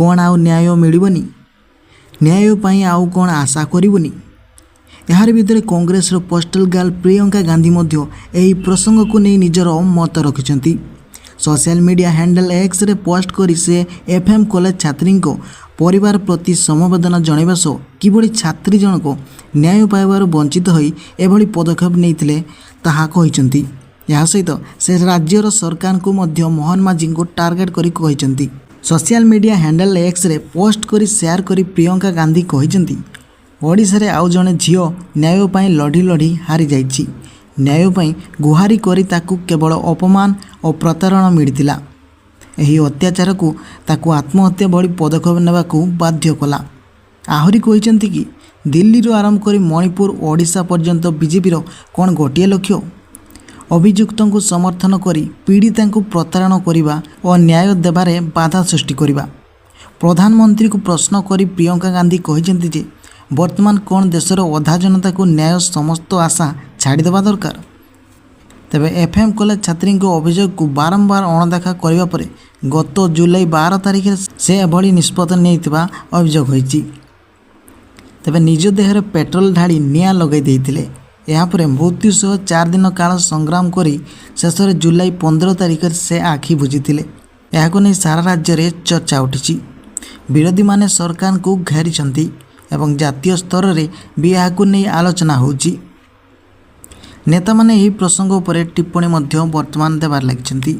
କ'ଣ ଆଉ ନ୍ୟାୟ ମିଳିବନି? ନ୍ୟାୟ ପାଇଁ ଆଉ କ'ଣ ଆଶା କରିବୁନି? ଏହାରି ଭିତରେ କଂଗ୍ରେସର ପୋଷ୍ଟଲ ଗାର୍ଲ ପ୍ରିୟଙ୍କା ଗାନ୍ଧୀ ମଧ୍ୟ ଏହି ପ୍ରସଙ୍ଗକୁ ନେଇ ନିଜର ମତ ରଖିଛନ୍ତି। ସୋସିଆଲ ମିଡ଼ିଆ ହ୍ୟାଣ୍ଡେଲ ଏକ୍ସରେ ପୋଷ୍ଟ କରି ସେ ଏଫ୍ଏମ୍ କଲେଜ ଛାତ୍ରୀଙ୍କ ପରିବାର ପ୍ରତି ସମବେଦନା ଜଣାଇବା ସହ କିଭଳି ଛାତ୍ରୀ ଜଣକ ନ୍ୟାୟ ପାଇବାରୁ ବଞ୍ଚିତ ହୋଇ ଏଭଳି ପଦକ୍ଷେପ ନେଇଥିଲେ, ତାହା କହିଛନ୍ତି। ଏହା ସହିତ ସେ ରାଜ୍ୟର ସରକାରଙ୍କୁ ମଧ୍ୟ ମୋହନ ମାଝୀଙ୍କୁ ଟାର୍ଗେଟ କରି କହିଛନ୍ତି। ସୋସିଆଲ ମିଡ଼ିଆ ହ୍ୟାଣ୍ଡେଲ ଏକ୍ସରେ ପୋଷ୍ଟ କରି ସେୟାର କରି ପ୍ରିୟଙ୍କା ଗାନ୍ଧୀ କହିଛନ୍ତି, ଓଡ଼ିଶାରେ ଆଉ ଜଣେ ଝିଅ ନ୍ୟାୟ ପାଇଁ ଲଢ଼ି ଲଢ଼ି ହାରିଯାଇଛି। ନ୍ୟାୟ ପାଇଁ ଗୁହାରି କରି ତାକୁ କେବଳ ଅପମାନ ଓ ପ୍ରତାରଣା ମିଳିଥିଲା। ଏହି ଅତ୍ୟାଚାରକୁ ତାକୁ ଆତ୍ମହତ୍ୟା ଭଳି ପଦକ୍ଷେପ ନେବାକୁ ବାଧ୍ୟ କଲା। ଆହୁରି କହିଛନ୍ତି କି, ଦିଲ୍ଲୀରୁ ଆରମ୍ଭ କରି ମଣିପୁର, ଓଡ଼ିଶା ପର୍ଯ୍ୟନ୍ତ ବିଜେପିର କ'ଣ ଗୋଟିଏ ଲକ୍ଷ୍ୟ? ଅଭିଯୁକ୍ତଙ୍କୁ ସମର୍ଥନ କରି ପୀଡ଼ିତାଙ୍କୁ ପ୍ରତାରଣା କରିବା ଓ ନ୍ୟାୟ ଦେବାରେ ବାଧା ସୃଷ୍ଟି କରିବା। ପ୍ରଧାନମନ୍ତ୍ରୀଙ୍କୁ ପ୍ରଶ୍ନ କରି ପ୍ରିୟଙ୍କା ଗାନ୍ଧୀ କହିଛନ୍ତି ଯେ, ବର୍ତ୍ତମାନ କ'ଣ ଦେଶର ଅଧା ଜନତାକୁ ନ୍ୟାୟ ସମସ୍ତ ଆଶା ଛାଡ଼ିଦେବା ଦରକାର? ତେବେ ଏଫ୍ଏମ୍ କଲେଜ ଛାତ୍ରୀଙ୍କ ଅଭିଯୋଗକୁ ବାରମ୍ବାର ଅଣଦେଖା କରିବା ପରେ ଗତ ଜୁଲାଇ 12 ତାରିଖରେ ସେ ଏଭଳି ନିଷ୍ପତ୍ତି ନେଇଥିବା ଅଭିଯୋଗ ହୋଇଛି। ତେବେ ନିଜ ଦେହରେ ପେଟ୍ରୋଲ ଢାଳି ନିଆଁ ଲଗାଇ ଦେଇଥିଲେ। ଏହାପରେ ମୃତ୍ୟୁ ସହ 4 ଦିନ କାଳ ସଂଗ୍ରାମ କରି ଶେଷରେ ଜୁଲାଇ 15 ତାରିଖରେ ସେ ଆଖି ବୁଜିଥିଲେ। ଏହାକୁ ନେଇ ସାରା ରାଜ୍ୟରେ ଚର୍ଚ୍ଚା ଉଠିଛି। ବିରୋଧୀମାନେ ସରକାରଙ୍କୁ ଘେରିଛନ୍ତି ଏବଂ ଜାତୀୟ ସ୍ତରରେ ବି ଏହାକୁ ନେଇ ଆଲୋଚନା ହେଉଛି। ନେତାମାନେ ଏହି ପ୍ରସଙ୍ଗ ଉପରେ ଟିପ୍ପଣୀ ମଧ୍ୟ ବର୍ତ୍ତମାନ ଦେବାରେ ଲାଗିଛନ୍ତି।